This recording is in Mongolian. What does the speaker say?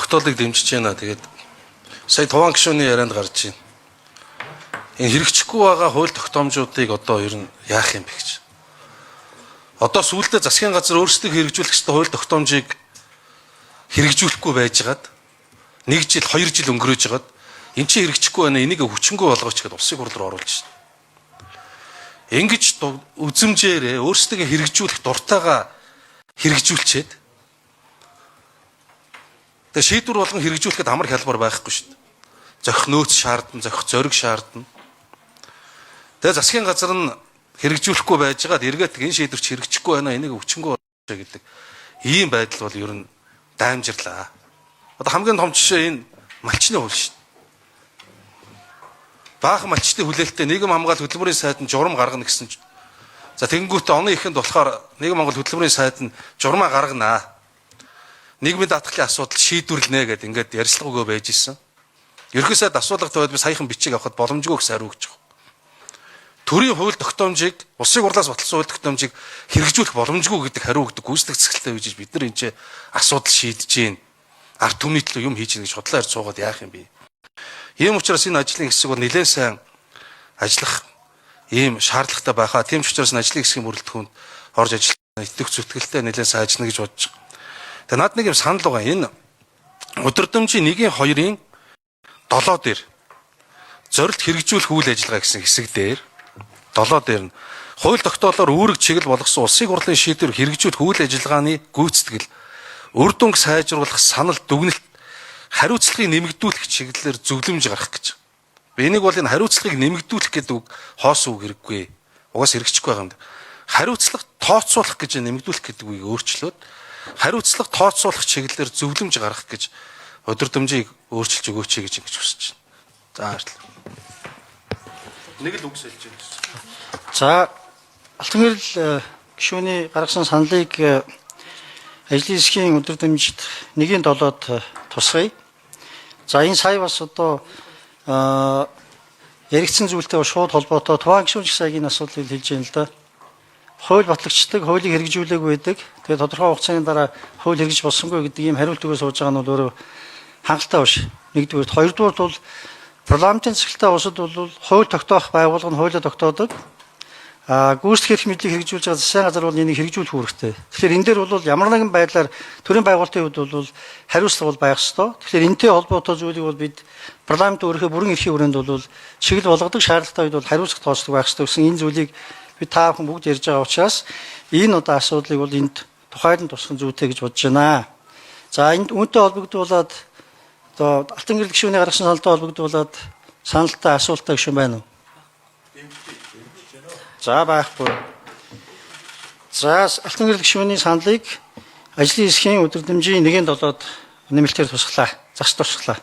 тогтоолыг дэмжиж байна. Тэгээд сая Туваан гишүүний ярианд гарч байна. Энэ хэрэгжихгүй байгаа хууль тогтоомжуудыг одоо ер нь яах юм бэ гэж. Одоо сүүлдээ засгийн газар өөрсдөө хэрэгжүүлэх ёстой хууль тогтоомжийг хэрэгжүүлэхгүй байжгаад 1 жил 2 жил өнгөрөөж хагаад эн чинь хэрэгжихгүй байна, энийг хүчингүй болгооч гэдээ улсын хурал руу оруулж байна. Ингэж үзэмжээрээ өөрсдөө хэрэгжүүлэх дуртайгаа хэрэгжүүлчихэд тэгээ шийдвэр болгон хэрэгжүүлэхэд амар хялбар байхгүй шүү дээ. Зохих нөөц шаардна, зохих зориг шаардна. Тэгээ засгийн газар нь хэрэгжүүлэхгүй байжгаад эргээд энэ шийдвэрч хэрэгжихгүй байна, энийг хүчингүй болгооч гэдэг ийм байдал бол ер нь даймжирлаа. Одоо хамгийн том жишээ энэ малчны хууль шүү дээ. Баахан малчдын хүлээлттэй нийгэм хамгаалал хөдөлмөрийн сайд нь журам гаргана гэсэн. За тэгэнгүүтээ оны эхэнд болохоор нийгэм хамгаалал хөдөлмөрийн сайд нь журмаа гарганаа. Нийгмийн даатгалын асуудал шийдвэрлэнэ гэдээ ингээд ярьцлага өгөө байж исэн. Ерөнхий сайд асуулга тавиад би саяхан бичиг авахд боломжгүй гэсэн хариу өгч байгаа. Төрийн хууль тогтоомжийг улсын хурлаас баталсан хууль тогтоомжийг хэрэгжүүлэх боломжгүй гэдэг хариу өгдөг гүйцэтгэх цэцгэлтэй байж бид нар энэ ч асуудал шийдэж гин. Ард түмний төлөө юм хийж гин гэж худлаа ярьж суугаад яах юм бэ? Ийм учраас энэ ажлын хэсэг бол нэлээд сайн ажиллах ийм шаардлагатай байхаа. Тийм ч учраас энэ ажлын хэсгийн бүрэлдэхүүнд орж ажиллах итгэх зүтгэлтэй нэлээд сайн ажиллана гэж бодож байгаа. Тэгээ над нэг юм санал байгаа. Энэ удирдамжийн 1-2-ын 7 дээр зорилт хэрэгжүүлэх үйл ажиллагаа гэсэн хэсэг дээр 7 дээр нь хууль тогтоолоор үүрэг чиглэл болгосон улсын хурлын шийдвэр хэрэгжүүлэх үйл ажиллагааны гүйцэтгэл үр дүнг сайжруулах санал дүгнэлт хариуцлагыг нэмэгдүүлэх чиглэлээр зөвлөмж гаргах гэж. Энийг бол энэ хариуцлагыг нэмэгдүүлэх гэдэг үг хоосон үг хэрэггүй. Угаас хэрэгжихгүй байгаа юм. Хариуцлага тооцоолох гэж нэмэгдүүлэх гэдэг үгийг өөрчлөөд хариуцлага тооцоолох чиглэлээр зөвлөмж гаргах гэж удирдамжийг өөрчилж өгөөч гэж ингэж хүсэж байна. За баярлалаа. Нэг л үг сэлж байна. За Алтан гэрэл гишүүний гаргасан саналыг ажлын хэсгийн өдөрдмжид 1-7-д тусгая. За энэ сая бас одоо яригдсан зүйлтэй шууд холбоотой Туваан гишүүн ч саягийн асуудлыг хэлж байна л да. Хууль батлагдчихдаг, хуулийг хэрэгжүүлээгүй байдаг. Тэгээд тодорхой хугацааны дараа хууль хэрэгжиж болсонгүй гэдэг ийм хариулт өгөө сууж байгаа нь бол өөрөө хангалттай биш. Нэгдүгээр, хоёрдугаар бол парламентын засаглалтай улсад бол хууль тогтоох байгууллага нь хуулиа тогтоодог. Гүйцэтгэх эрх мэдлийг хэрэгжүүлж байгаа засгийн газар бол энийг хэрэгжүүлэх үүрэгтэй. Тэгэхээр энэ дээр бол ямар нэгэн байдлаар төрийн байгуулалтын хувьд бол хариуцлага бол байх ёстой. Тэгэхээр энэтэй холбоотой зүйлийг бол бид парламент өөрийнхөө бүрэн эрхийн хүрээнд бол чиглэл болгодог, шаардлагатай үед бол хариуцлага тооцдог байх ёстой гэсэн энэ зүйлийг би та бүхэн бүгд ярьж байгаа учраас энэ одоо асуудлыг бол энд тухайлан тусган зүйтэй гэж бодож байна. За энд үүнтэй холбогдуулаад одоо Алтан гэрэл гишүүний гаргасан саналтай холбогдуулаад саналтай асуултаа гишүүн байна уу? За байхгүй. За Алтан гэрэл гишүүний саналыг ажлын хэсгийн өдөрдмжийн 1-7-д нэмэлтээр тусгалаа. Зас тусгалаа.